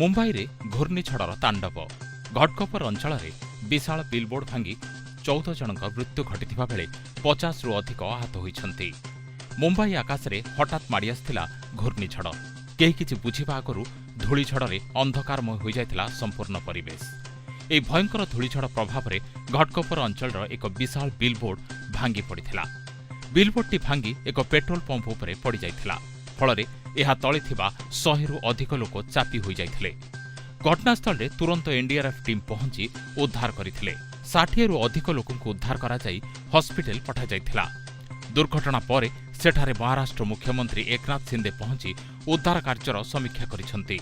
ମୁମ୍ବାଇରେ ଘୂର୍ଣ୍ଣିଝଡ଼ର ତାଣ୍ଡବ। ଘଟକୋପର ଅଞ୍ଚଳରେ ବିଶାଳ ବିଲବୋର୍ଡ ଭାଙ୍ଗି 14 ଜଣଙ୍କ ମୃତ୍ୟୁ ଘଟିଥିବା ବେଳେ 50ରୁ ଅଧିକ ଆହତ ହୋଇଛନ୍ତି। ମୁମ୍ବାଇ ଆକାଶରେ ହଠାତ୍ ମାଡ଼ି ଆସିଥିଲା ଘୂର୍ଣ୍ଣିଝଡ଼। କେହି କିଛି ବୁଝିବା ଆଗରୁ ଧୂଳିଝଡ଼ରେ ଅନ୍ଧକାରମୟ ହୋଇଯାଇଥିଲା ସମ୍ପୂର୍ଣ୍ଣ ପରିବେଶ। ଏହି ଭୟଙ୍କର ଧୂଳିଝଡ଼ ପ୍ରଭାବରେ ଘଟକୋପର ଅଞ୍ଚଳର ଏକ ବିଶାଳ ବିଲବୋର୍ଡ ଭାଙ୍ଗି ପଡ଼ିଥିଲା। ବିଲବୋର୍ଡଟି ଭାଙ୍ଗି ଏକ ପେଟ୍ରୋଲ ପମ୍ପ ଉପରେ ପଡ଼ିଯାଇଥିଲା। ଫଳରେ ଏହା ତଳେ ଥିବା 100ରୁ ଅଧିକ ଲୋକ ଚାପି ହୋଇଯାଇଥିଲେ। ଘଟଣାସ୍ଥଳରେ ତୁରନ୍ତ ଏନ୍ଡିଆର୍ଏଫ୍ ଟିମ୍ ପହଞ୍ଚି ଉଦ୍ଧାର କରିଥିଲେ। 60ରୁ ଅଧିକ ଲୋକଙ୍କୁ ଉଦ୍ଧାର କରାଯାଇ ହସ୍ପିଟାଲ ପଠାଯାଇଥିଲା। ଦୁର୍ଘଟଣା ପରେ ସେଠାରେ ମହାରାଷ୍ଟ୍ର ମୁଖ୍ୟମନ୍ତ୍ରୀ ଏକନାଥ ସିନ୍ଦେ ପହଞ୍ଚି ଉଦ୍ଧାର କାର୍ଯ୍ୟର ସମୀକ୍ଷା କରିଛନ୍ତି।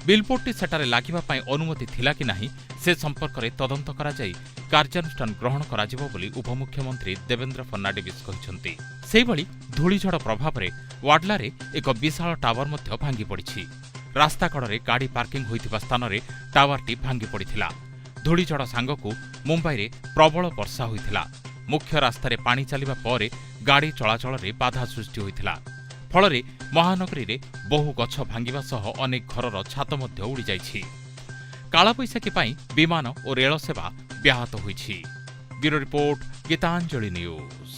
ବିଲବୋର୍ଡଟି ସେଠାରେ ଲାଗିବା ପାଇଁ ଅନୁମତି ଥିଲା କି ନାହିଁ, ସେ ସମ୍ପର୍କରେ ତଦନ୍ତ କରାଯାଇ କାର୍ଯ୍ୟାନୁଷ୍ଠାନ ଗ୍ରହଣ କରାଯିବ ବୋଲି ଉପମୁଖ୍ୟମନ୍ତ୍ରୀ ଦେବେନ୍ଦ୍ର ଫଡନାଭିସ୍ କହିଛନ୍ତି। ସେହିଭଳି ଧୂଳିଝଡ଼ ପ୍ରଭାବରେ ୱାଡଲାରେ ଏକ ବିଶାଳ ଟାୱାର ମଧ୍ୟ ଭାଙ୍ଗି ପଡ଼ିଛି। ରାସ୍ତାକଡ଼ରେ ଗାଡ଼ି ପାର୍କିଂ ହୋଇଥିବା ସ୍ଥାନରେ ଟାୱାରଟି ଭାଙ୍ଗି ପଡ଼ିଥିଲା। ଧୂଳିଝଡ଼ ସାଙ୍ଗକୁ ମୁମ୍ବାଇରେ ପ୍ରବଳ ବର୍ଷା ହୋଇଥିଲା। ମୁଖ୍ୟ ରାସ୍ତାରେ ପାଣି ଚାଲିବା ପରେ ଗାଡ଼ି ଚଳାଚଳରେ ବାଧା ସୃଷ୍ଟି ହୋଇଥିଲା। ଫଳରେ ମହାନଗରୀରେ ବହୁ ଗଛ ଭାଙ୍ଗିବା ସହ ଅନେକ ଘରର ଛାତ ମଧ୍ୟ ଉଡ଼ିଯାଇଛି। କାଳବୈଶାଖୀ ପାଇଁ ବିମାନ ଓ ରେଳ ସେବା ବ୍ୟାହତ ହୋଇଛି। Bureau report, Gitanjali news.